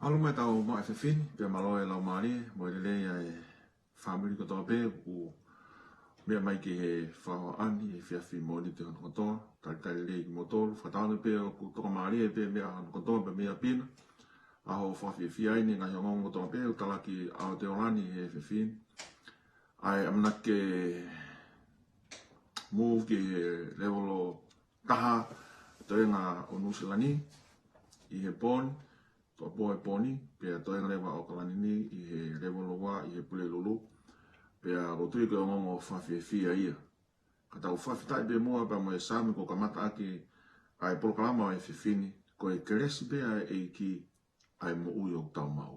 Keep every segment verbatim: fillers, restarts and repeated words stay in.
ʻAlu mai ʻetau maʻu efiafi ni, pea mālō e laumālie, mo e lelei ʻa e fāmili kotoa pē, ʻoku meʻa mai ki he fakahoʻaʻani, he efiafi Mōnite hono kotoa, talitali lelei kimoutolu, fakatauange pē ʻoku tokamālie pē meʻa hono kotoa pē meʻa pina, ʻa hoʻo fakafiefia ai ʻeni ngaahi ongoongo kotoa pē, ʻoku talaki ʻa Aotearoa ni he efiafi ni. ʻA e ʻamanaki ke move ki he levolo taha, toenga ʻo Nuʻusila ni, ʻi he pō ni, tuʻuapō he pō ni, pea toenga leva ʻAokalani ni, ʻi he levolo ua, ʻi he Pulelulu, pea ʻoku ou tui ko e ongoongo fakafiefia ia. Ka tau fakafetaʻi pē muʻa pea mo e Saame kuo kamata ʻaki ʻa e polokalama ʻo e efiafi ni, ko e kelesi pē ʻa e ʻEiki ʻa e moʻui ʻoku tau maʻu.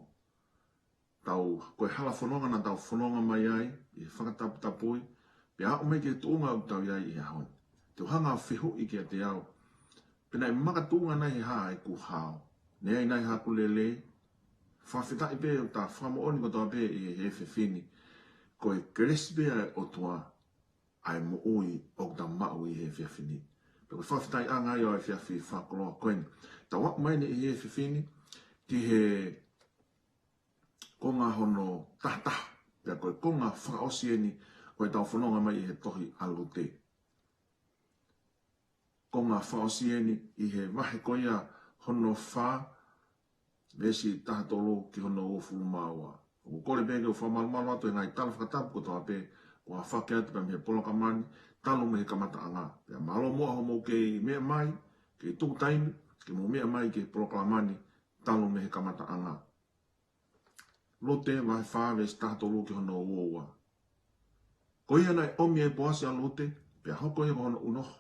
Tau, ko e hala fononga naʻa tau fononga mai ai, ʻi he fakataputapui, pea aʻu mai ki he tuʻunga ʻoku tau ʻi ai ʻi he ʻaho ni. Te u hanga ʻo fehuʻi kiate au. Pe naʻe makatuʻunga nai he hā ʻeku hao. Naʻe ʻi ai nai haʻaku lelei. Fakafetaʻi pē ʻoku ta fakamoʻoni kotoa pē ʻi he efiafi ni. Ko e kelesi pē ʻa e ʻOtua ʻa e moʻui ʻoku ta maʻu ʻi he efiafi ni. Pea ko e fakafetaʻiʻanga ia ʻo e efiafi fakakoloa ko eni. Tau aʻu mai ʻeni ʻi he efiafi ni, ki he konga hono tahataha, pea ko e konga fakaʻosi ʻeni ʻo ʻetau fononga mai ʻi he tohi ʻa Lute. Konga fakaʻosi ʻeni ʻi he vahe ko ia hono fā, veesi taha tolu ki hono uofulu mā ua. ʻOku ou kole pē ke u fakamalumalu atu e ngaahi tala fakatapu kotoa pē, ʻoku ʻafaki atu pē mei he polokalama ni, talu mei he kamataʻanga. Pea mālō muʻa hoʻomou kei meʻa mai, kei tuku taimi, ke mou meʻa mai ki he polokalama ni, talu mei he kamataʻanga. Lute vahe fā veesi taha tolu ki hono ua ua. Ko ia naʻe ʻomi ʻe Poasi ʻa Lute, pea hoko ia ko hono ʻunoho.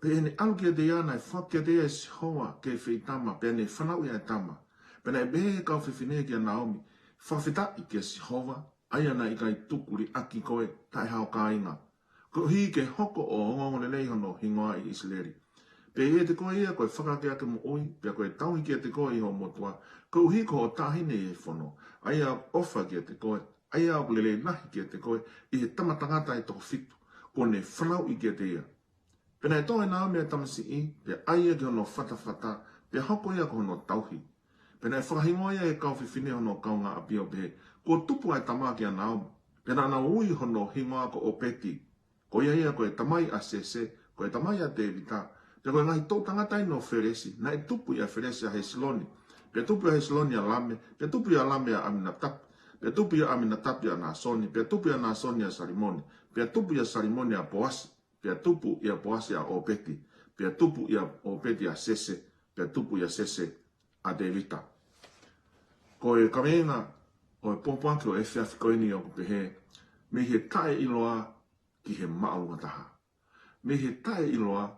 Pea ʻi heʻene ʻalu kiate ia naʻe foaki kiate ia ʻe Sihova ke feitama, pea ne fanauʻi ʻa e tama. Pea naʻe pehē ʻe he kau fefine kia Naomi, fakafetaʻi kia Sihova, ʻa ia naʻe ʻikai tuku liʻaki koe, taʻe hao kāinga. Koeʻuhi ke hoko ʻo ongoongolelei hono hingoa ʻi ʻIsileli. Pea ʻiate koe ia ko e fakaakeake moʻui, pea ko e tauhi kiate koe ʻi hoʻo motuʻa, koeʻuhi ko hoʻo taʻahine ʻi he fono, ʻa ia ʻoku ʻofa kiate koe, ʻa ia ʻoku lelei lahi kiate koe, ʻi he tama tangata ʻe toko fitu, kuo ne fanauʻi kiate ia. Pea naʻe toʻo ʻe Naomi ʻa e tamasiʻi, pea ʻai ia ki hono fatafata, pea hoko ia ko hono tauhi. Pea naʻe fakahingoa ia ʻe he kau fefine hono kaungāʻapi ʻo pehē, kuo tupu ʻa e tama kia Naomi. Pea naʻa nau ui hono hingoa ko ʻOpeti. Ko ia ia ko e tamai ʻa Sese, ko e tamai ʻa Tēvita. Pea ko e ngaahi toʻu tangata ʻeni ʻo Felesi, naʻe tupu ʻia Felesi ʻa Hesiloni. Pea tupu ʻia Hesiloni ʻa Lame, pea tupu ʻia Lame ʻa ʻAminatapi. Pea tupu ʻia ʻAminatapi ʻa Nāsoni, pea tupu ʻia Nāsoni ʻa Salimoni. Pea tupu ʻia Salimoni ʻa Poasi. Pea tupu ʻia Poasi ʻa ʻOpeti, pea tupu ʻia ʻOpeti ʻa Sese, pea tupu ʻia Sese ʻa Tēvita. Ko e kaveinga ʻo e pōpoaki ʻo e efiafi ko eni ʻoku pehē, mei he taʻeʻiloa ki he māʻolunga taha. Mei he taʻeʻiloa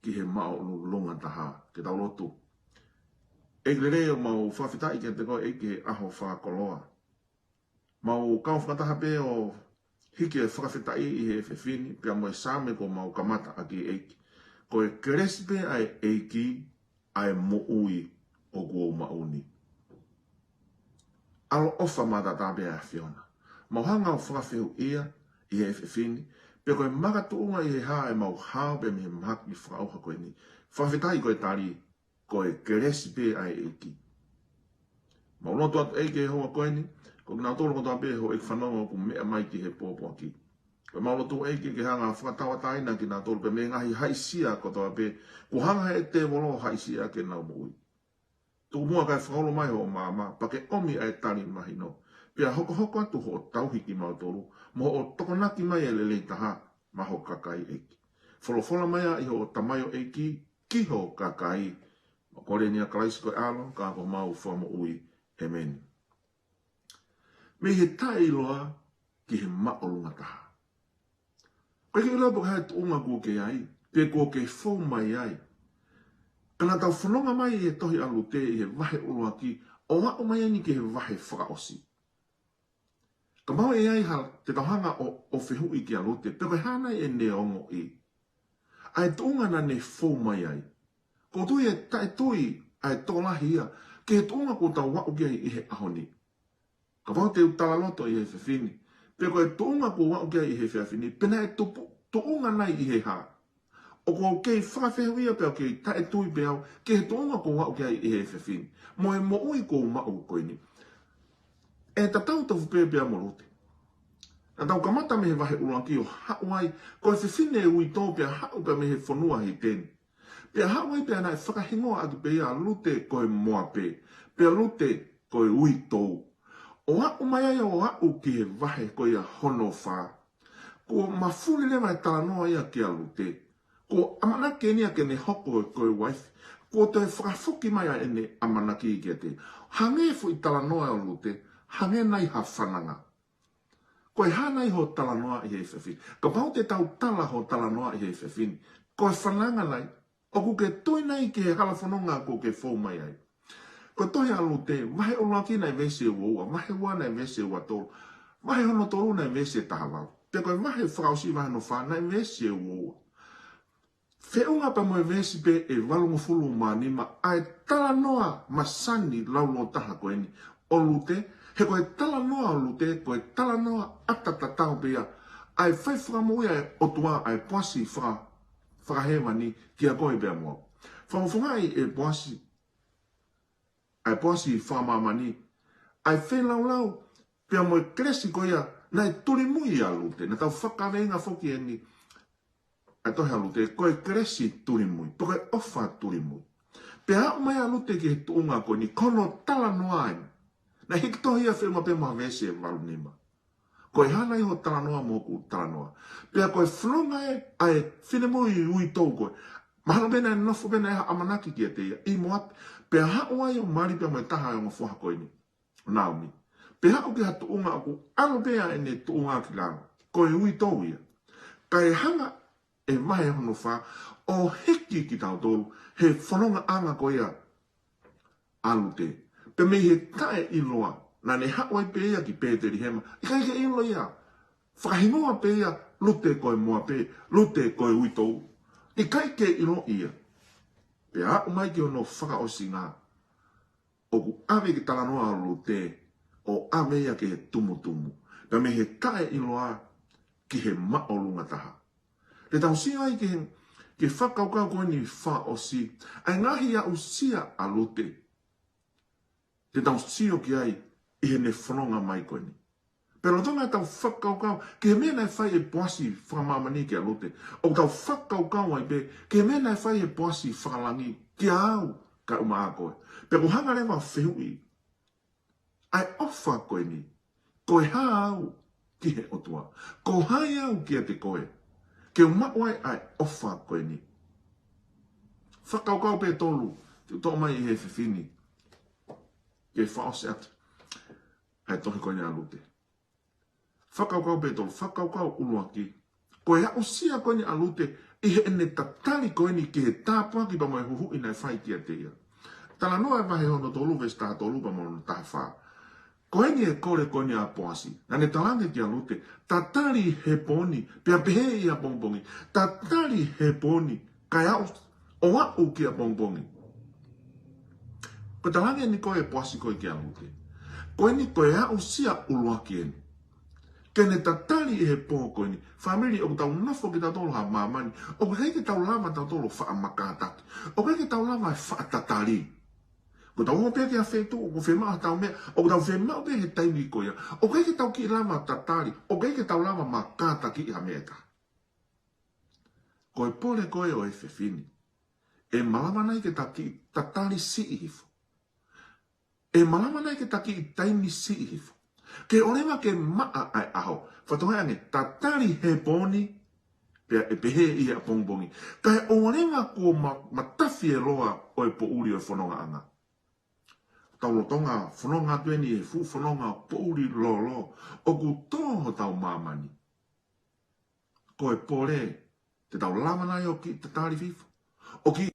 ki he māʻolunga taha. Ke tau lotu. ʻEiki lelei, ʻoku mau fakafetaʻi kiate koe ʻEiki he ʻaho fakakoloa. Mau kau fakataha pē ʻo hiki e fakafetaʻi ʻi he efiafi ni, pea mo e Saame kuo mau kamata ʻaki ʻEiki. Ko e kelesi pē ʻa e ʻEiki ʻa e moʻui ʻoku ou maʻu ni. ʻAloʻofa maʻataʻatā pē ʻa e ʻAfiona. Mau hanga ʻo fakafehuʻia ʻi he efiafi ni, pe ko e makatuʻunga ʻi he hā ʻemau hao pē mei he mahaki fakaʻauha ko eni. Fakafetaʻi ko e tali, ko e kelesi pē ʻa e ʻEiki. Mau lotu atu ʻEiki he houa ko eni, ko kinautolu kotoa pē houʻeiki fanongo ʻoku meʻa mai ki he pōpoaki. Ko ʻemau lotu ʻEiki ke hanga ʻo fakatauʻatāina kinautolu pē mei he ngaahi haʻisia kotoa pē, kuo hanga ʻe he tēvolo ʻo haʻisia ʻaki ʻenau moʻui. Tuku muʻa kae fakaʻulo mai hoʻo maama, pea ke ʻomi ʻa e tali mahino. Pea hokohoko atu hoʻo tauhi kimautolu, mo hoʻo tokonaki mai e lelei taha, maʻa ho kakai ʻEiki. Folofola mai ā ʻi hoʻo tamaioʻeiki, ki ho kakai. Mau kole ʻeni ʻia Kalaisi ko e ʻAlo, ka ko homau Fakamoʻui. ʻĒmeni. Mei he taʻeʻiloa ki he māʻolunga taha. ʻOku ʻikai ke u ʻilo pe ko e hā e tuʻunga kuo ke ʻi ai, pe kuo ke fou mai ai. Ka naʻa tau fononga mai ʻi he tohi ʻa Lute ʻi he vahe ʻuluaki, ʻo aʻu mai ʻeni ki he vahe fakaʻosi. Ka mau ʻi ai ha, te tau hanga ʻo, ʻo fehuʻi kia Lute, pe ko e hā nai ʻene ongoʻi. ʻA e tuʻunga naʻa ne fou mai ai. ʻOku ou tui ʻe taʻetui ʻa e tokolahi ia, ki he tuʻunga kuo tau aʻu ki ai ʻi he ʻaho ni. Kapau te u talaloto ʻi he efiafi ni, pe ko e tuʻunga kuo aʻu ki ai ʻi he efiafi ni, pe naʻe tupu, tuʻunga nai ʻi he hā. ʻOku ou kei fakafehuʻia pea kei taʻetui pē au ki he tuʻunga ʻoku ou aʻu ki ai ʻi he efiafi ni, mo e moʻui ʻoku ou maʻu ko eni. ʻE tatau tofu pē pea mo Lute. Naʻa tau kamata mei he vahe ʻuluaki ʻo haʻu ai ko e fefine uitou pea haʻu pea mei he fonua Hiteni. Pea haʻu ai pea naʻe fakahingoa ʻaki pē ia ʻa Lute ko e Moape, pea Lute ko e uitou. ʻO aʻu mai ai ʻo aʻu ki he vahe ko ia hono fā, kuo mafuli leva e talanoa ia kia Lute. Kuo ʻamanaki eni ia ke ne hoko ko e uaifi. Kuo toe fakafoki mai ʻa ʻene ʻamanaki kiate ia. Hangē foʻi talanoa ʻo Lute, hangē nai ha fananga. Ko e hā nai ho talanoa ʻi he efiafi ni? Kapau te tau tala ho talanoa ʻi he efiafi ni, ko e fananga nai? ʻOku ke tui nai ki he hala fononga ʻoku ke fou mai ai? Ko e tohi ʻa Lute, vahe ʻuluaki naʻe veesi ʻe ua ua, vahe ua naʻe veesi ʻe ua tolu, vahe hono tolu naʻe veesi ʻe taha valu. Pea ko e vahe fakaʻosi, vahe hono fā naʻe veesi ʻe ua ua. Feʻunga pea mo e veesi pē ʻe valungofulu mā nima ʻa e talanoa masani laulōtaha ko eni ʻo Lute, he ko e talanoa ʻo Lute, ko e talanoa ʻatatatau pē ia ʻa e fai fakamoʻui ʻa e ʻOtua, ʻa e Poasi faka-, fakahēvani kia koe pea mo au. Fakafofongaʻi ʻe Poasi, ʻa e Poasi fakamāmani, ʻa e feilaulau pea mo e kelesi ko ia naʻe tulimui ʻa Lute. Naʻa tau fakakaveinga foki eni ʻa e tohi ʻa Lute, ko e kelesi tulimui, pe ko e ʻofa tulimui. Pea aʻu mai ʻa Lute ki he tuʻunga ko eni, ko hono talanoa eni. Naʻe hiki tohi ia feʻunga pē mo e veesi ʻe valu nima. Ko e hā nai ho talanoa mo hoku talanoa? Pea ko e fononga ē ʻa e finemui uitou ko ē. Mahalo pē naʻe nofo pē naʻe ha ʻamanaki kiate ia ʻi Moape. Pea haʻu ai ʻo mali pea mo e taha ʻo e ongo foha ko eni, Naomi. Pea aʻu ki ha tuʻunga ʻoku ʻalu pē ʻa ʻene tuʻunga ki lalo. Ko e uitou ia. Kae hanga ʻe he vahe hono fā ʻo hiki kitautolu he fonongaʻanga ko ia ʻa Lute. Pea mei he taʻeʻiloa, naʻa ne haʻu ai pē ia ki Pētelihema. ʻIkai ke ʻilo ia. Fakahingoa pē ia Lute ko e Moape, Lute ko e uitou. ʻIkai ke ʻilo ia. Pea aʻu mai ki hono fakaʻosinga, ʻoku ʻave ki he talanoa ʻo Lute, ʻo ʻave ia ki he tumutumu. Pea mei he taʻeʻiloa ki he māʻolunga taha. Te tau sio ai ki he, ki he fakakaukau ko eni fakaʻosi, ʻa e ngaahi aʻusia ʻa Lute. Te tau sio ki ai ʻi heʻene fononga mai ko eni. Pea lolotonga ʻetau fakakaukau ki he meʻa naʻe fai ʻe Poasi fakamāmani kia Lute, ʻoku tau fakakaukau ai pē ki he meʻa naʻe fai ʻe Poasi fakalangi kia au kae ʻumaʻā koe. Pea ʻoku hanga leva ʻo fehuʻi, ʻa e ʻofa ko eni, ko e hā au ki he ʻOtua? Ko hai au kiate koe ke u maʻu ai ʻa e ʻofa ko eni? Fakakaukau pē ʻe tolu te u toʻo mai ʻi he efiafi ni ke fakaʻosi atu ʻa e tohi ko eni ʻa Lute. Fakakaukau pē ʻe tolu, fakakaukau ʻuluaki, ko e aʻusia ko eni ʻa Lute ʻi heʻene tatali ko eni ki he tāpuaki pea mo e huhuʻi naʻe fai kiate ia. Talanoa ʻa e vahe hono tolu veesi taha tolu pea mo hono taha fā. Ko eni e kole ko eni ʻa Poasi. Naʻa ne talaange kia Lute, tatali he pō ni, pea pehē ʻi he ʻapongipongi. Tatali he pō ni, kae aʻu, ʻo aʻu ki he ʻapongipongi. Ko e talaange eni ko ē ʻe Poasi ko ē kia Lute. Ko eni ko e aʻusia ʻuluaki eni. Ke ne tatali ʻi he pō ko eni. Fāmili, ʻoku tau nofo kitautolu ha māmani ʻoku ʻikai ke tau lava tautolu ʻo faʻa makātaki. ʻOku ʻikai ke tau lava ʻo faʻa tatali. Ko ʻetau ō pē ki ha feituʻu, ʻoku fiemaʻu haʻatau meʻa, ʻoku tau fiemaʻu pē he taimi ko ia. ʻOku ʻikai ke tau kiʻi lava tatali, ʻoku ʻikai ke tau lava makātakiʻi ha meʻa ʻe taha. Ko e pole ko ē ʻo e efiafi ni, ʻe malava nai ke ta kiʻi tatali siʻi hifo? ʻE malava nai ke ta kiʻi taimi siʻi hifo? Ke ʻoleva ke maʻa ʻa e ʻaho. Fakatokangaʻi ange, tatali he pō ni, pea ʻe pehē ʻi he ʻapongipongi. Kae ʻoleva kuo ma-, matafi e loa ʻo e poʻuli ʻo e fonongaʻanga. Tau lolotonga fononga atu eni he fuʻu fononga poʻuli lōlō ʻoku tō hotau māmani. Ko e pole, te tau lava nai ʻo kiʻi tatali hifo, ʻo kiʻi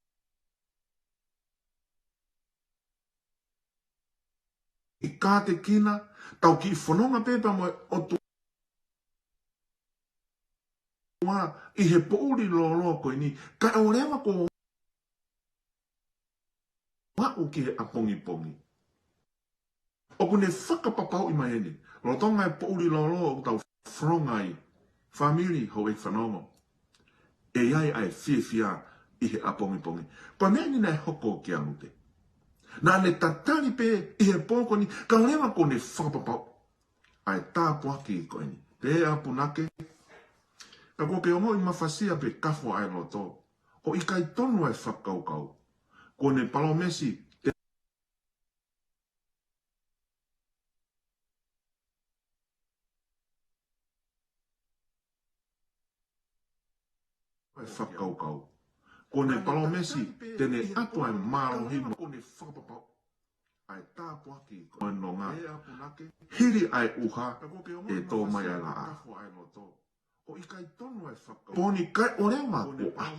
kātekina, tau kiʻi fononga pē pea mo e ʻOtua ʻi he poʻuli lōlō ko eni, kae ʻoleva kuo aʻu ki he ʻapongipongi. ʻOku ne fakapapauʻi mai eni, lolotonga e poʻuli lōlō ʻoku tau fononga ai, fāmili, houʻeiki fanongo, ʻe ʻi ai ʻa e fiefia ʻi he ʻapongipongi. Ko e meʻa eni naʻe hoko kia Lute. Naʻa ne tatali pē ʻi he pō ko eni, kae ʻoua leva kuo ne fakapapauʻi ʻa e tāpuaki ko eni. Pehē ʻa Punake, ka kuo ke ongoʻi mafasia pe kafo ʻa e loto, ʻo ʻikai tonu ʻa e fakakaukau. Kuo ne palōmesi te ʻa e fakakaukau. Kuo ne palōmesi te ne ʻatu ʻa e mālohi mo ʻa e tāpuaki ko e nonga. Hili ʻa e ʻuha ʻe tō mai ʻa e laʻā. Pō ni kae ʻoua leva kuo ʻaho.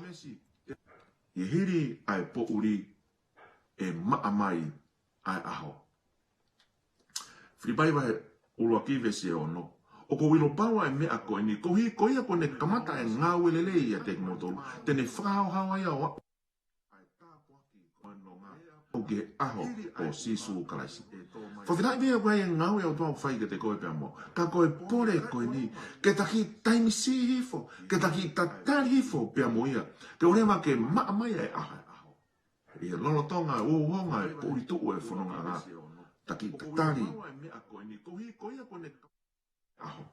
ʻI he hili ʻa e poʻuli ʻe maʻa mai ʻa e ʻaho. Filipai vahe ʻuluaki veesi ʻe ono. ʻOku ou ʻilo pau ʻa e meʻa ko eni, koeʻuhi ko ia kuo ne kamata ʻa e ngāue lelei ʻiate kimoutolu, te ne fakahaohaoa ia ʻo aʻu ki he ʻaho ʻo Sīsū Kalaisi. Fakafetaʻi pē ʻoku ʻi ai e ngāue ʻa e ʻOtua ʻoku fai kiate koe pea mo au. Ka ko e pole ko eni, ke ta kiʻi taimi siʻi hifo, ke ta kiʻi tatali hifo pea mo ia, ke ʻoua leva ke maʻa mai ʻa e ʻaho. ʻI he lolotonga ʻo e uhouhonga ʻo e poʻuli tuʻu ʻo e fonongaʻanga, ta kiʻi tatali ʻaho.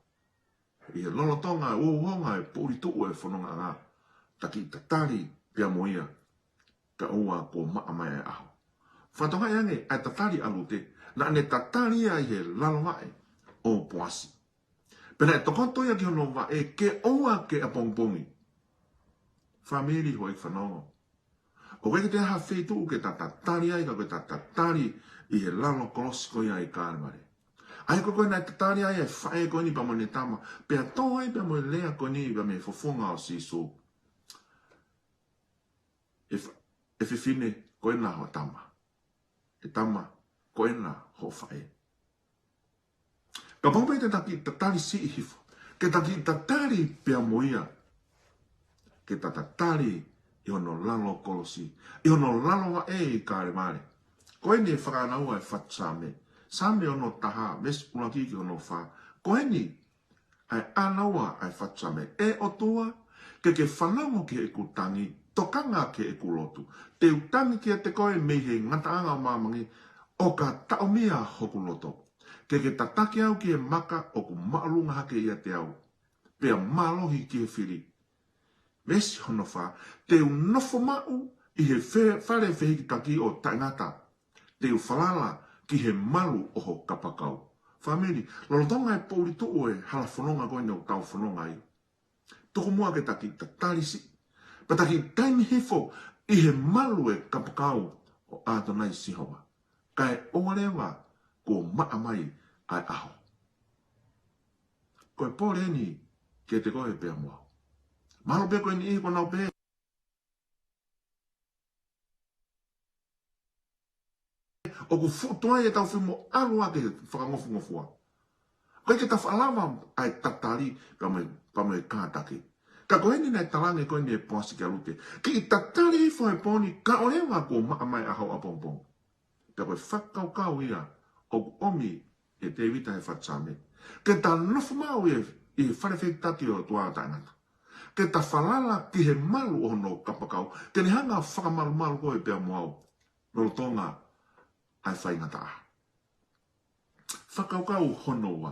ʻI he lolotonga ʻo e uhouhonga ʻo e poʻuli tuʻu ʻo e fonongaʻanga, ta kiʻi tatali pea mo ia, kae ʻoua kuo maʻa mai ʻa e ʻaho. Fakatokangaʻi ange ʻa e tatali ʻa Lute, naʻa ne tatali ia ʻi he lalo vaʻe ʻo Poasi. Pea naʻe tokoto ia ki hono vaʻe ke ʻoua ke ʻapongipongi. Fāmili, houʻeiki fanongo, ʻoku ʻikai ke toe ʻi ai ha feituʻu ke ta tatali ai ka ko e ta tatali ʻi he lalo kolosi ko ia ʻi Kalevale. ʻA ia ko e ko ē naʻe tatali ai e faʻē ko eni pea mo ʻene tama, pea tō ai pea mo e lea ko eni pea mei he fofonga ʻo Sīsū. ʻE fa-, ʻe fefine, ko ena ho tama. ʻE tama, ko ena hoʻo faʻē. Kapau pē te ta kiʻi tatali siʻi hifo, ke ta kiʻi tatali pea mo ia, ke ta tatali ʻi hono lalo kolosi, ʻi hono lalo vaʻe ʻi Kalevale. Ko eni e fakaʻānaua ʻa e fatu Saame. Saame ono taha, veesi ʻuluaki ki hono fā. Ko eni ʻa e ʻānaua ʻa e fatu Saame. ʻE ʻOtua, ke ke fanongo ki heʻeku tangi, tokanga ki heʻeku lotu. Te u tangi kiate koe mei he ngataʻanga ʻo māmani, ʻo ka taʻomia hoku loto. Ke ke tataki au ki he maka ʻoku māʻolunga hake ʻiate au, pea mālohi ki he fili. Veesi hono fā, te u nofo maʻu ʻi he fe-, fale fehikitaki ʻo taʻengata. Te u falala ki he malu ʻo ho kapakau. Fāmili, lolotonga e poʻuli tuʻu ʻo e hala fononga ko eni ʻoku tau fononga ai, tuku muʻa ke ta kiʻi tatali siʻi, pea ta kiʻi taimi hifo ʻi he malu ʻo e kapakau ʻo ʻAtonai Sihova. Kae ʻoua leva kuo maʻa mai ʻa e ʻaho. Ko e pole eni kiate koe pea mo au. Mahalo pē ko e niʻihi ʻoku nau pehē, ʻoku fuʻu tuai ʻetau fili mo ʻalu ʻa e fakangofungofua. ʻOku ʻikai ke ta faʻa lava ʻa e tatali pea mo e, pea mo e kātaki. Ka ko eni naʻe talaange ko eni ʻe Poasi kia Lute, kiʻi tatali hifo he pō ni kae ʻoua leva kuo maʻa mai ʻa e ʻaho ʻapongipongi. Pea ko e fakakaukau ia ʻoku ʻomi ʻe Tēvita he fatu Saame. Ke ta nofo maʻu ʻi he, ʻi he fale fehikitaki ʻo e ʻOtua ʻo taʻengata. Ke ta falala ki he malu ʻo hono kapakau, ke ne hanga ʻo fakamalumalu koe pea mo au lolotonga ʻa e faingataʻa. Fakakaukau hono ua.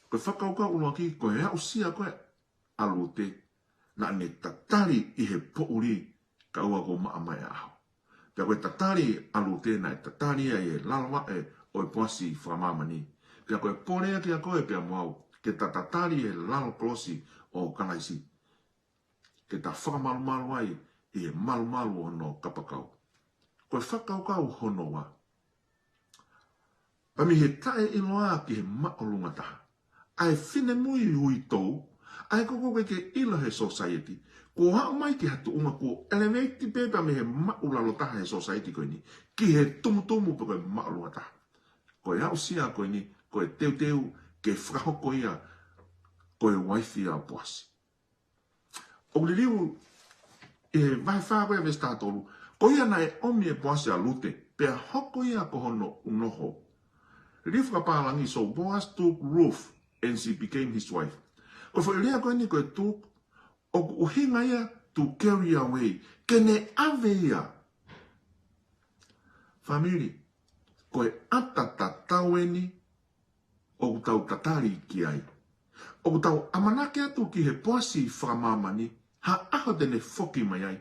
Ko e fakakaukau ʻuluaki, ko e aʻusia ko ē ʻa Lute, naʻa ne tatali ʻi he poʻuli kae ʻoua kuo maʻa mai ʻa e ʻaho. Pea ko e tatali ʻa Lute naʻe tatali ia ʻi he lalo vaʻe ʻo e Poasi fakamāmani. Pea ko e pole ia kiate koe pea mo au, ke ta tatali ʻi he lalo kolosi ʻo Kalaisi, ke ta fakamalumalu ai ʻi he malumalu ʻo hono kapakau. Ko e fakakaukau hono ua. Pea mei he taʻeʻiloa ki he māʻolunga taha. ʻA e finemui uitou, ʻa ia ʻoku ʻikai ke ʻilo he sōsaieti. Kuo aʻu mai ki ha tuʻunga kuo elevate pē pea mei he māʻulalo taha he sōsaieti ko eni, ki he tumutumu pe ko e māʻolunga taha. Ko e aʻusia ko eni, ko e teuteu ke fakahoko ia ko e uaifi ʻa Poasi. ʻOku liliu ʻi he vahe fā ko ē veesi taha tolu. Ko ia naʻe ʻomi ʻe Poasi ʻa Lute, pea hoko ia ko hono unoho. Liliu fakapālangi, so Boaz took Ruth and she became his wife. Ko e foʻi lea ko eni ko e took, ʻOku ʻuhinga ia to carry away, ke ne ʻave ia. Fāmili, ko e ʻata tatau eni ʻoku tau tatali ki ai. ʻOku tau ʻamanaki atu ki he Poasi fakamāmani, ha ʻaho te ne foki mai ai,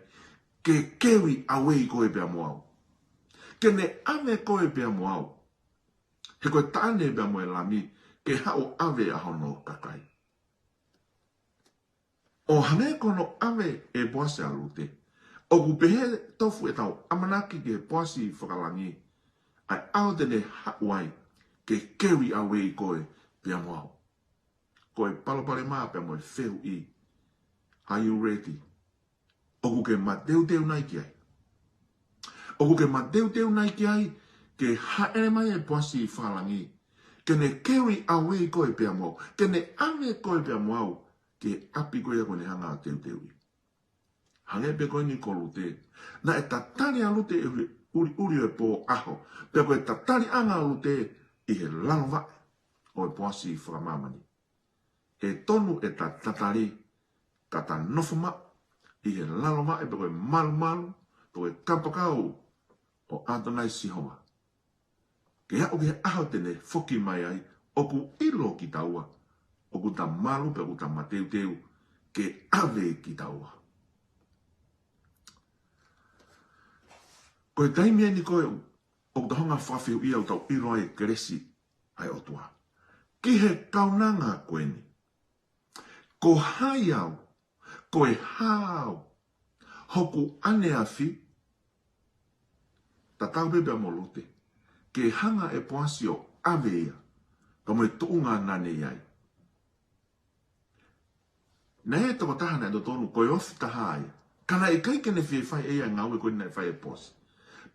ke carry away koe pea mo au. Ke ne ʻave koe pea mo au. He ko e taʻane pea mo e lami, ke haʻu ʻo ʻave ʻa hono kakai. ʻO hangē ko hono ʻave ʻe Poasi ʻa Lute, ʻoku pehē tofu ʻetau ʻamanaki ki he Poasi fakalangi, ʻa e ʻaho te ne haʻu ai ke carry away koe pea mo au. Ko e palopalema pea mo e fehuʻi, are you ready? ʻOku ke mateuteu nai ki ai? ʻOku ke mateuteu nai ki ai, ke hāʻele mai e Poasi fakalangi, ke ne carry away koe pea mo au, ke ne ʻave koe pea mo au ki he ʻapi ko ia kuo ne hanga ʻo teuteuʻi? Hangē pē ko eni ko Lute, naʻe tatali ʻa Lute ʻi he ʻuliʻuli ʻo e pō ʻaho, pea ko e tataliʻanga ʻo Lute ʻi he lalo vaʻe ʻo e Poasi fakamāmani. ʻE tonu ʻeta tatali, ka ta nofo maʻu ʻi he lalo vaʻe pe ko e malumalu, pe ko e kapakau ʻo ʻAtonai Sihova. Ke aʻu ki he ʻaho te ne foki mai ai, ʻoku ʻilo kitaua ʻoku ta malu pea ʻoku ta mateuteu ke ʻave kitaua. Ko e taimi eni ko ē ʻoku tau hanga ʻo fakafehuʻia ʻoku tau ʻilo ai e kelesi ʻa e ʻOtua. Ki he kaunanga ko eni. Ko hai au, ko e hā au, hoku ʻaneafi, tatau pē pea mo Lute, ke hanga ʻe Poasi ʻo ʻave ia, ka mo e tuʻunga naʻa ne ʻi ai. Naʻe tokotaha naʻe totonu, ko e ofi taha ia. Ka naʻe ʻikai ke ne fie fai ʻe ia e ngāue ko ē naʻe fai ʻe Poasi.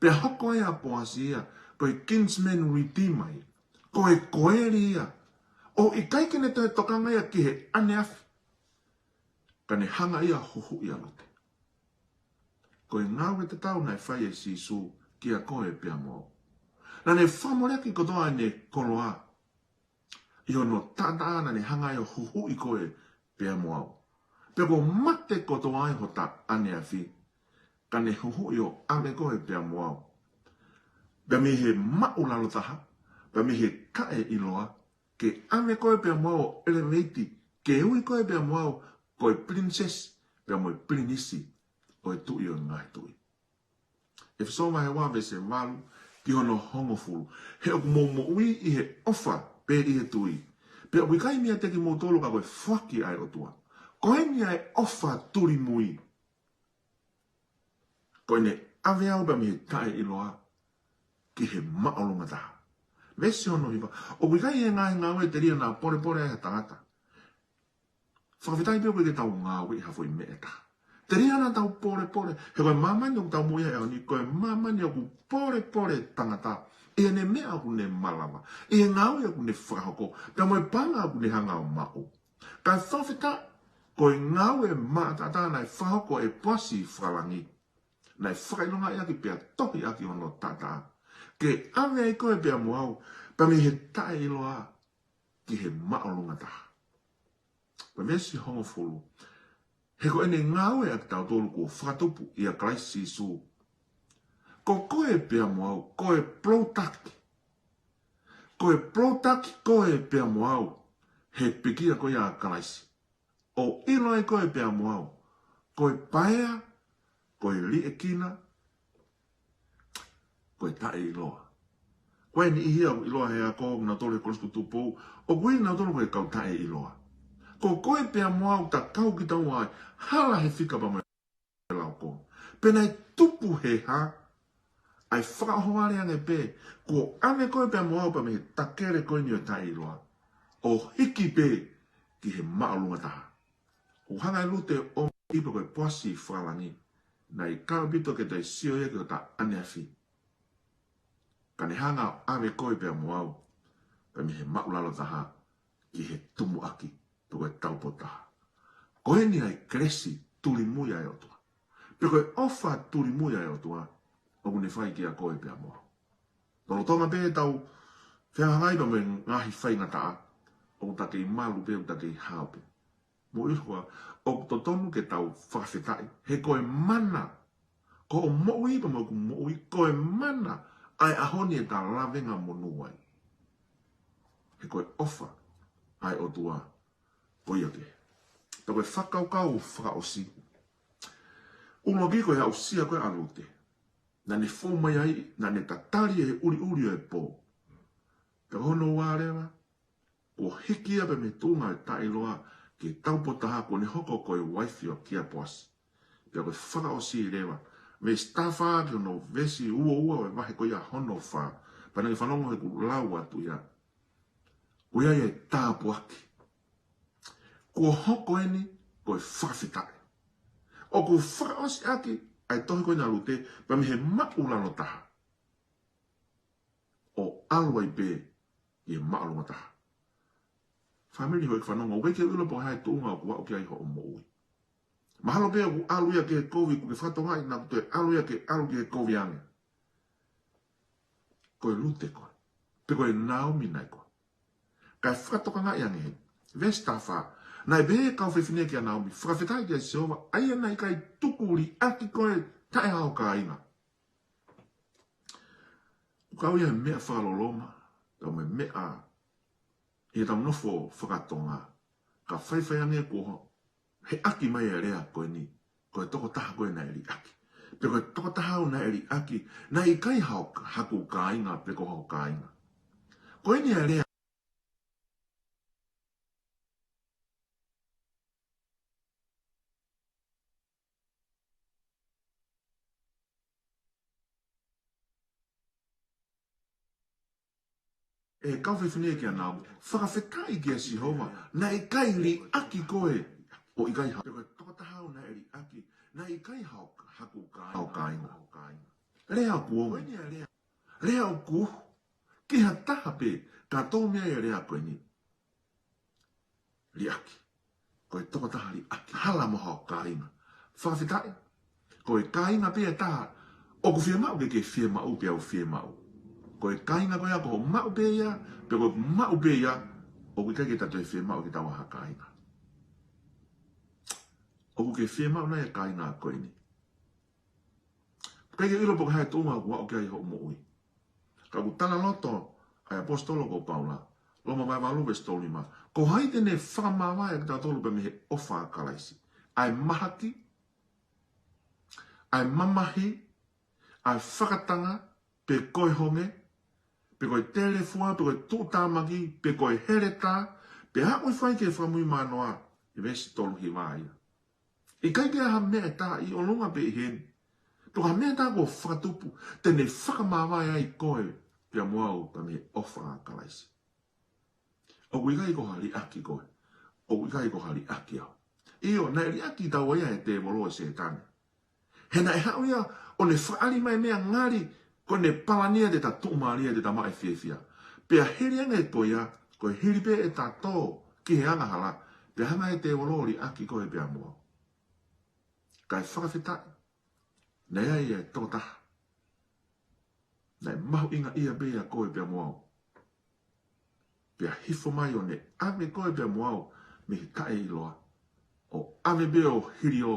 Pea hoko ai ʻa Poasi ia, ko e kinsman redeemer ia. Ko e koeli ia. ʻO ʻikai ke ne toe tokanga ia ki he ʻaneafi. Ka ne hanga ia ʻo huhuʻi ʻa Lute. Ko e ngāue tatau naʻe fai ʻe Sīsū kia koe pea mo au. Naʻa ne fakamoleki kotoa ʻene koloa. ʻI hono taʻataʻa naʻa ne hanga ia ʻo huhuʻi koe pea mo au. Pea kuo mate kotoa ai hota ʻaneafi. Ka ne huhuʻi ʻo ʻave koe pea mo au. Pea mei he maʻulalo taha, pea mei he taʻeʻiloa, ke ʻave koe pea mo au ʻo elevate, ke ui koe pea mo au, ko e princess, pea mo e pilinisi, ʻo e Tuʻi ʻo e ngaahi tuʻi. ʻEfesō vahe ua veesi valu ki hono hongofulu. He ʻoku mou moʻui ʻi he ʻofa pē ʻi he tui. Pea ʻoku ʻikai meiate kimoutolu ka ko e foaki ʻa e ʻOtua. Ko eni ʻa e ʻofa tulimui. Ko ʻene ʻave au pea mei he taʻeʻiloa ki he māʻolunga taha. Veesi hono hiva. ʻOku ʻikai ʻi he ngaahi ngāue telia naʻa polepole ai ha tangata. Fakafetaʻi pē ʻoku ʻikai ke tau ngāueʻi ha foʻi meʻa ʻe taha. Telia naʻa tau polepole, he ko e māmani ʻoku tau moʻui ai he ʻaho ni, ko e māmani ʻoku polepole tangata, ʻi heʻene meʻa ʻoku ne malava, ʻi he ngāue ʻoku ne fakahoko, pea mo e paʻanga ʻoku ne hanga ʻo maʻu. Ka fakafetaʻi, ko e ngāue maʻataʻatā naʻe fakahoko ʻe Poasi fakalangi, naʻe fakaʻilongaʻi ʻaki pea tohi ʻaki hono taʻataʻa. Ke ʻave ai koe pea mo au, pea mei he taʻeʻiloa, ki he māʻolunga taha. Ko e veesi hongofulu. He ko ʻene ngāue ʻa kitautolu kuo fakatupu ʻia Kalaisi Sīsū. Ko koe pea mo au, ko e pulotaki. Ko e pulotaki koe pea mo au, he pekia koe ʻa Kalaisi. ʻO ʻilo ai koe pea mo au, ko e paea, ko e liʻekina, ko e taʻeʻiloa. Ko e niʻihi ia ʻoku ʻiloa he ako, nautolu he Kolisi ko Tupou, ʻoku ui nautolu ko e kau taʻeʻiloa. Ko koe pea mo au ta kau kitaua ai, hala he fika pea mo e lauko. Pea naʻe tupu he hā, ʻa e fakaʻohovale ange pē, kuo ʻave koe pea mo au pea mei he takele ko eni ʻo e taʻeʻiloa. ʻO hiki pē ki he māʻolunga taha. ʻO hanga ʻe Lute ʻo ʻomai pē ko e Poasi fakalangi. Naʻe ʻikai ʻaupito ke toe sio ia ki hota ʻaneafi. Ka ne hanga ʻo ʻave koe pea mo au, pea mei he māʻulalo taha, ki he tumuʻaki, pe ko e taupotu taha. Ko eni ʻa e kelesi tulimui ʻa e ʻOtua. Pe ko e ʻofa tulimui ʻa e ʻOtua, ʻoku ne fai kia koe pea mo au. Lolotonga pē ʻetau fehangahangai pea mo e ngaahi faingataʻa, ʻoku ta kei malu pē, ʻoku ta kei hao pē. Mou ʻilo ā, ʻoku totonu ke tau fakafetaʻi. He ko e mana, ko hoʻo moʻui pea mo ʻeku moʻui, ko e mana ʻa e ʻaho ni ʻe ta lavengamonū ai. He ko e ʻofa ʻa e ʻOtua ko ia kehe. Pea ko e fakakaukau fakaʻosi. ʻUluaki ko e aʻusia ko ē ʻa Lute. Naʻa ne fou mai ai, naʻa ne tatali ʻi he ʻuliʻuli ʻo e pō. Pea ko hono ua leva, kuo hiki ia pē mei he tuʻunga ʻo e taʻeʻiloa ki he taupotu taha, kuo ne hoko ko e uaifi ʻo kia Poasi. Pea ko e fakaʻosi leva, veesi taha fā ki hono veesi ua ua ʻo e vahe ko ia hono fā. Pea naʻa ke fanongo heʻeku lau atu ia. Ko ia ia e tāpuaki. Kuo hoko eni ko e fakafetaʻi. ʻOku fakaʻosi ʻaki ʻa e tohi ko eni ʻa Lute, pea mei he māʻulalo taha ʻo ʻalu ai pē ki he māʻolunga taha. Fāmili, houʻeiki fanongo, ʻoku ʻikai ke u ʻilo pe ko e hā e tuʻunga ʻoku aʻu ki ai hoʻo moʻui. Mahalo pē ʻoku ʻalu ia ki he kovi, ʻoku ke fakatokangaʻi naʻa ke toe ʻalu ia ke ʻalu ki he kovi ange. Ko e Lute koe. Pe ko e Naomi nai koe. Kae fakatokangaʻi ange heni. Veesi taha fā. Naʻe pehē ʻe he kau fefine kia Naomi, fakafetaʻi kia Sihova, ʻa ia naʻe ʻikai tuku liʻaki koe taʻe hao kāinga. ʻOku kau ia he meʻa fakaloloma, kau mo e meʻa ʻi heʻetau nofo fakatonga. Ka faifai ange kuo heʻaki mai e lea ko eni, ko e tokotaha ko ē naʻe liʻaki. Pe ko e tokotaha au naʻe liʻaki, naʻe ʻikai hao, haku kāinga, pe ko hao kāinga. Ko eni e lea ʻe he kau fefine kia Naomi, fakafetaʻi kia Sihova, naʻe ʻikai liʻaki koe ʻo ʻikai hao. Pe ko e tokotaha au naʻe liʻaki, naʻe ʻikai hao, haku kāinga, hao kāinga. Lea ʻoku ongo. Lea ʻoku, ki ha taha pē, ka tō mei ai e lea ko eni. Liʻaki. Ko e tokotaha liʻaki. Hala mo hao kāinga. Fakafetaʻi. Ko e kāinga pē ʻe taha ʻoku fiemaʻu ke ke fiemaʻu pea u fiemaʻu. Ko e kāinga ko ia ko hoʻo maʻu pē ia, pe ko ʻeku maʻu pē ia, ʻoku ʻikai ke ta toe fiemaʻu ke tau ʻi ai ha kāinga. ʻOku ke fiemaʻu nai e kāinga ko eni? ʻIkai ke u ʻilo pe ko e hā e tuʻunga ʻoku aʻu ki ai hoʻo moʻui. Ka ʻoku talaloto ʻa e ʻaposetolo ko Paula, Loma vahe valu veesi tolu nima, ko hai te ne fakamāvae kitautolu pea mei he ʻofa ʻa Kalaisi? ʻA e mahaki, ʻa e mamahi, ʻa e fakatanga, pe ko e honge, pe ko e telefua, pe ko e tuʻutāmaki, pe ko e heletā, pe aʻu hifo ai ki he fakamuimui mānoa, ʻi he veesi tolu hiva ia. ʻIkai ke ʻi ai ha meʻa ʻe taha ʻi ʻolunga pe ʻi heni, pe ko ha meʻa ʻe taha kuo fakatupu, te ne fakamāvae ai koe pea mo au pea mei he ʻofa ʻa Kalaisi. ʻOku ʻikai ko ha liʻaki koe. ʻOku ʻikai ko ha liʻaki au. ʻIo, naʻe liʻaki taua ia ʻe he tēvolo, ʻe Sētane. He naʻe haʻu ia ʻo ne fakaʻali mai e meʻa ngali ko ʻene palani ia te ta tuʻumālie, te ta maʻu e fiefia. Pea hili ange ko ia, ko e hili pē ʻeta tō ki he angahala, pea hanga ʻe he tēvolo ʻo liʻaki koe pea mo au. Kae fakafetaʻi, naʻe ʻi ai e tokotaha naʻe mahuʻingaʻia pē ia koe pea mo au. Pea hifo mai ʻo ne ʻave koe pea mo au mei he taʻeʻiloa, ʻo ʻave pē ʻo hiliō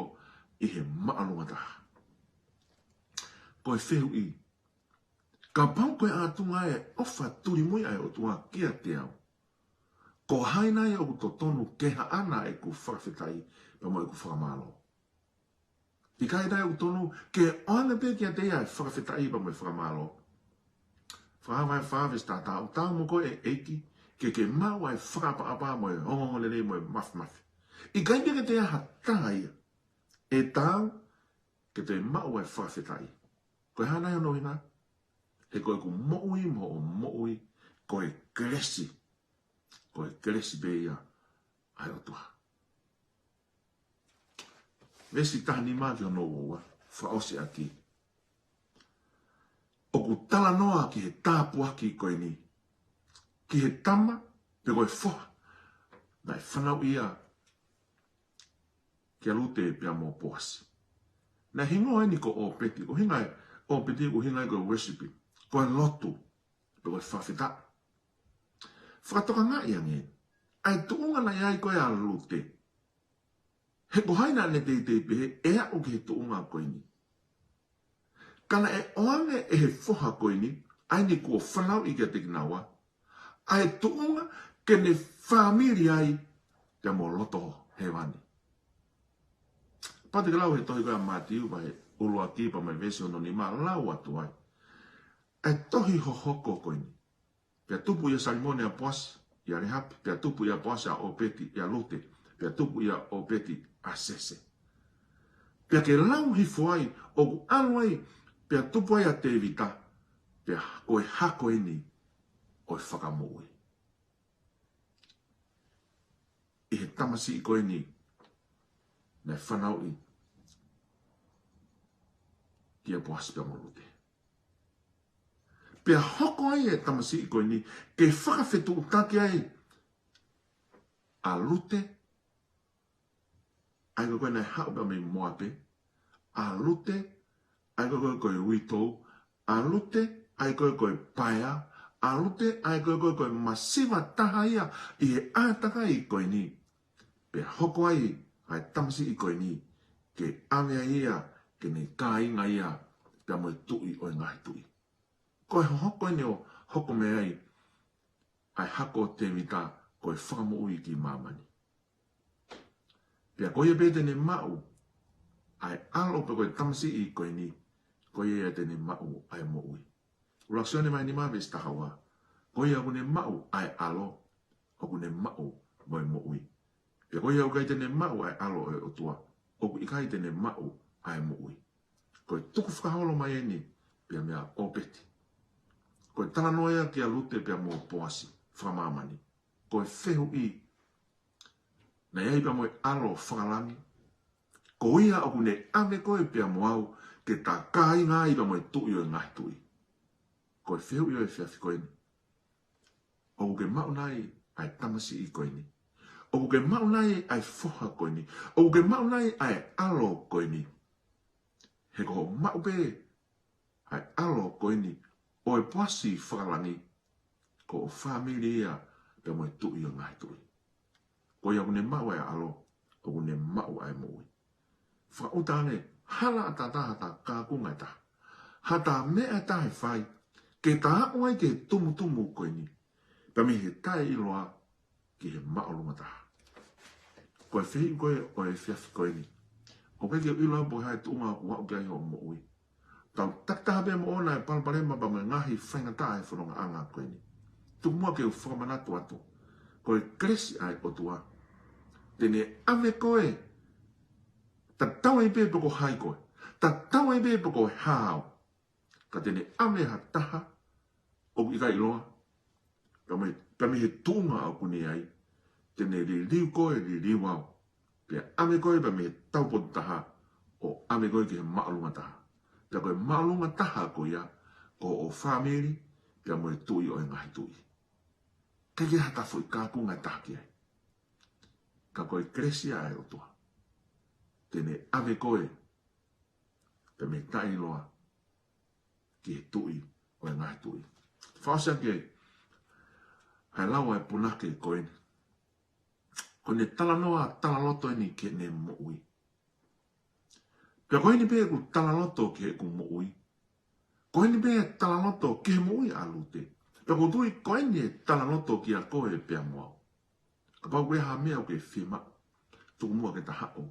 ʻi he māʻolunga taha. Ko e fehuʻi, kapau ko e ʻatunga e ʻofa tulimui ʻa e ʻOtua kiate au, ko hai nai ʻoku totonu ke haʻana ʻeku fakafetaʻi pea mo ʻeku fakamālō? ʻIkai nai ʻoku totonu ke ʻoange pē kiate ia e fakafetaʻi pea mo e fakamālō? Fakahā vahe fā veesi taha taha, ʻoku taau mo koe ʻe ʻEiki ke ke maʻu ʻa e fakaʻapaʻapa mo e ongoongolelei mo e māfimafi. ʻIkai pē ke toe ʻi ai ha taha ia ʻe taau ke toe maʻu ʻa e fakafetaʻi. Ko e hā nai hono ʻuhinga? He ko ʻeku moʻui mo hoʻo moʻui ko e kelesi. Ko e kelesi pē ia ʻa e ʻOtua. Veesi taha nima ki hono ua ua, fakaʻosi ʻaki. ʻOku talanoa ki he tāpuaki ko eni, ki he tama, pe ko e foha naʻe fanauʻi ia kia Lute pea mo Poasi. Naʻe hingoa eni ko ʻŌpeti, ko e ʻuhinga e ʻŌpeti, ko e ʻuhinga ia ko e worship, ko e lotu, pe ko e fakafetaʻi. Fakatokangaʻi ange, ʻa e tuʻunga naʻe ʻi ai ko ē ʻa Lute, He ko hai naʻa ne teitei pehē ʻe aʻu ki he tuʻunga ko eni? Ka naʻe ʻoange ʻe he foha ko eni, ʻa eni kuo fanauʻi kiate kinaua, ʻa e tuʻunga ke ne fāmili ai pea mo loto hēvani. Pea te ke lau he tohi ko ia ʻa Mātiu, vahe ʻuluaki pea mo e veesi hono nima, lau atu ai ʻa e tohi hohoko ko eni. Pea tupu ʻia Salimone ʻa Poasi ʻia Lehapi, pea tupu ʻia Poasi ʻa ʻOpeti ʻia Lute, pea tupu ʻia ʻOpeti ʻa Sese. Pea ke lau hifo ai, ʻoku ʻalu ai, pea tupu ai ʻa Tēvita, pea ko e hako eni ʻo e fakamoʻui. ʻI he tamasiʻi ko eni naʻe fanauʻi kia Poasi pea mo Lute. Pea hoko ai e tamasiʻi ko eni ke fakafetuʻutaki ai ʻa Lute, ʻa ia ko ē naʻe haʻu pea mei Moape, ʻa Lute, ʻa ia ko ē ko e uitou, ʻa Lute, ʻa ia ko ē ko e paea, ʻa Lute, ʻa ia ko ē ko e masiva taha ia ʻi he ʻātakai ko eni. Pea hoko ai ʻa e tamasiʻi ko eni ke ʻave ai ia ke ne kāinga ia pea mo e Tuʻi ʻo e ngaahi tuʻi. Ko e hohoko eni ʻo hoko mei ai ʻa e hako ʻo Tēvita ko e fakamoʻui ki māmani. Pea ko ia pē te ne maʻu ʻa e ʻalo pe ko e tamasiʻi ko eni, ko ia ia te ne maʻu ʻa e moʻui. ʻUluaki Sione vahe nima veesi taha ua. Ko ia ʻoku ne maʻu ʻa e ʻalo, ʻoku ne maʻu mo e moʻui. Pea ko ia ʻoku ʻikai te ne maʻu ʻa e ʻalo ʻo e ʻOtua, ʻoku ʻikai te ne maʻu ʻa e moʻui. Ko e tukufakaholo mai eni pea meia ʻOpeti. Ko e talanoa ia kia Lute pea mo Poasi fakamāmani. Ko e fehuʻi, naʻe ʻi ai pea mo e ʻAlo fakalangi? Ko ia ʻoku ne ʻave koe pea mo au ke ta kāinga ai pea mo e Tuʻi ʻo e ngaahi tuʻi. Ko e fehuʻi ʻo e efiafi ko eni. ʻOku ke maʻu nai ʻa e tamasiʻi ko eni? ʻOku ke maʻu nai ʻa e foha ko eni? ʻOku ke maʻu nai ʻa e ʻalo ko eni? He ko hoʻo maʻu pē ʻa e ʻalo ko eni ʻo e Poasi fakalangi, ko hoʻo fāmili ia pea mo e Tuʻi ʻo e ngaahi tuʻi. Ko ia ʻoku ne maʻu ʻa e ʻalo, ʻoku ne maʻu ʻa e moʻui. Fakaʻuta ange, hala ʻataʻatā ha taha kākunga ʻe taha, ha taha meʻa ʻe taha ʻe fai ke ta aʻu ai ki he tumutumu ko eni, pea mei he taʻeʻiloa ki he māʻolunga taha. Ko e fehuʻi ko ē ʻo e efiafi ko eni, ʻoku ʻikai ke u ʻilo pe ko e hā e tuʻunga ʻoku aʻu ki ai hoʻo moʻui. Tau takitaha pē moʻona e palopalema pea mo e ngaahi faingataʻa he fonongaʻanga ko eni. Tuku muʻa ke u fakamanatu atu, ko e kelesi ʻa e ʻOtua te ne ʻave koe, tatau ai pē pe ko hai koe, tatau ai pē pe ko e hā au, ka te ne ʻave ha taha ʻoku ʻikai ʻiloa, pea mei, pea mei he tuʻunga ʻoku ne ʻi ai, te ne liliu koe, liliu au, pea ʻave koe pea mei he taupotu taha ʻo ʻave koe ki he māʻolunga taha. Pea ko e māʻolunga taha ko ia, ko hoʻo fāmili pea mo e Tuʻi ʻo e ngaahi tuʻi. ʻIkai ke ha taha foʻi kākunga ʻe taha ki ai. Ka ko e kelesi ʻa e ʻOtua te ne ʻave koe pea mei he taʻeʻiloa ki he Tuʻi ʻo e ngaahi tuʻi. Fakaʻosi ange ʻa e lau ʻa e punake ko eni. Ko ʻene talanoa, talaloto eni ki heʻene moʻui. Pea ko eni pē ʻeku talaloto ki heʻeku moʻui. Ko eni pē talaloto ki he moʻui ʻa Lute. Pea ʻoku ou tui ko eni e talaloto kiate koe pea mo au. Kapau ko e hā e meʻa ʻoku ke fiemaʻu, tuku muʻa ke ta haʻu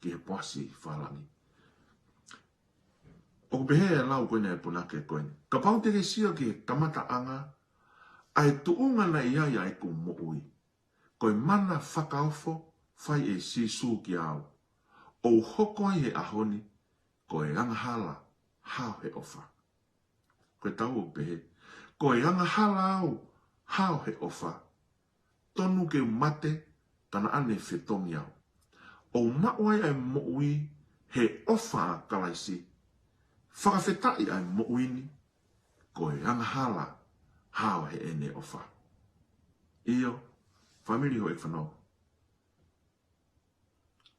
ki he Poasi fakalangi. ʻOku pehē ʻa e lau ko eni ʻa e punake ko eni. Kapau te ke sio ki he kamataʻanga ʻa e tuʻunga naʻe ʻi ai ʻa ʻeku moʻui, ko e mana fakaofo fai ʻe Sīsū kiate au, ʻo hoko ai he ʻaho ni ko e angahala hao he ʻofa. Ko e tau ʻoku pehē, ko e angahala au hao he ʻofa. Tonu ke u mate, ka naʻa ne fetongi au. ʻO maʻu ai ʻa e moʻui he ʻofa ʻa Kalaisi. Fakafetaʻi ʻa e moʻui ni, ko e angahala hao heʻene ʻofa. ʻIo, fāmili, houʻeiki fanongo,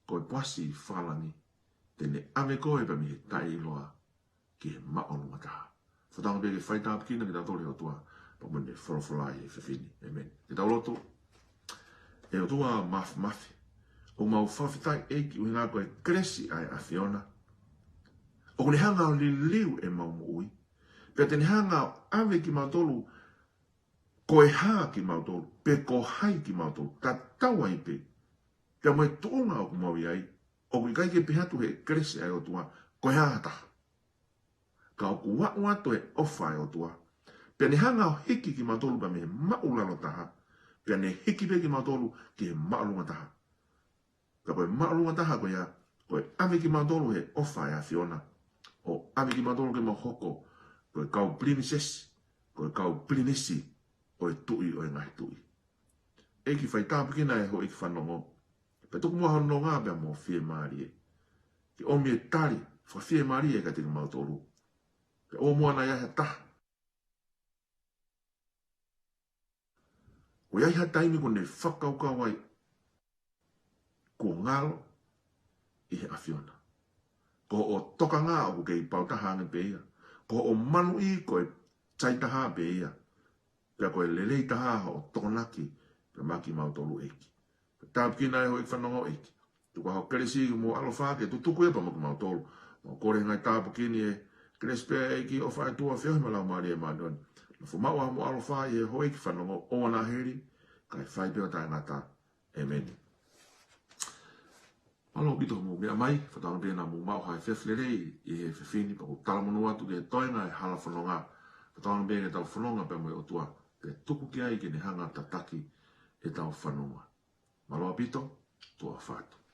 ko e Poasi fakalangi te ne ʻave koe pea mei he taʻeʻiloa ki he māʻolunga taha. Fakatauange pē ke faitāpuekina kitautolu ʻe he ʻOtua pea mo ʻene folofola ʻi he efiafi ni. ʻĒmeni. Ke tau lotu. ʻE ʻOtua Māfimafi, ʻOku mau fakafetaʻi ʻEiki ʻuhinga ko e kelesi ʻa e ʻAfiona ʻoku ne hanga ʻo liliu ʻemau moʻui. Pea te ne hanga ʻo ʻave kimautolu ko e hā kimautolu, pe ko hai kimautolu, tatau ai pē pea mo e tuʻunga ʻoku mau ʻi ai, ʻoku ʻikai ke pehē atu ʻe he kelesi ʻa e ʻOtua ko e hā ha taha. Ka ʻoku aʻu atu e ʻofa ʻa e ʻOtua, pea ne hanga ʻo hiki kimautolu pea mei he māʻulalo taha, pea ne hiki pē kimautolu ki he māʻolunga taha. Ka ko e māʻolunga taha ko ia, ko e ʻave kimautolu ʻe he ʻofa ʻa e ʻAfiona, ʻo ʻave kimautolu ke mau hoko ko e kau pilinisesi, ko e kau pilinisi ʻo e Tuʻi ʻo e ngaahi tuʻi. ʻEiki, fai tāpuekina e houʻeiki fanongo, pea tuku muʻa hono nonga pea mo e fiemālie ke ʻomi e tali fakafiemālie kiate kimautolu. Pea ʻoua muʻa naʻa ʻi ai ha taha ʻoku ʻi ai ha taimi kuo ne fakakaukau ai kuo ngalo ʻi he ʻAfiona. Ko hoʻo tokanga ʻoku kei pau taha ange pē ia. Ko hoʻo maluʻi ko e tai taha pē ia. Pea ko e lelei taha hoʻo tokonaki pea maʻa kimautolu, ʻEiki. Pea tāpuekina e houʻeiki fanongo, ʻEiki. Tuku ā ho kelesi mo e ʻaloʻofa ke tutuku ia pea mo kimautolu. Mau kole he ngaahi tāpuaki ni ʻe kelesi pē ʻEiki, ʻofa ʻa e ʻOtua, feohi mo e Laumālie Māʻoniʻoni, nofo maʻu ā mo ʻaloʻofa ʻi he houʻeiki fanongo ʻo ʻoua naʻa hili, kae fai pē ʻo taʻengata. ʻĒmeni. Mālō ʻaupito hoʻomou meʻa mai, fakatauange pē naʻa mou maʻu ha efiafi lelei ʻi he efiafi ni, pea ʻoku ou talamonū atu ki he toenga e hala fononga. Fakatauange pē ke tau fononga pea mo e ʻOtua, pea tuku ki ai ke ne hanga ʻo tataki ʻetau fononga. Mālō ʻaupito, tuʻa ʻofa atu.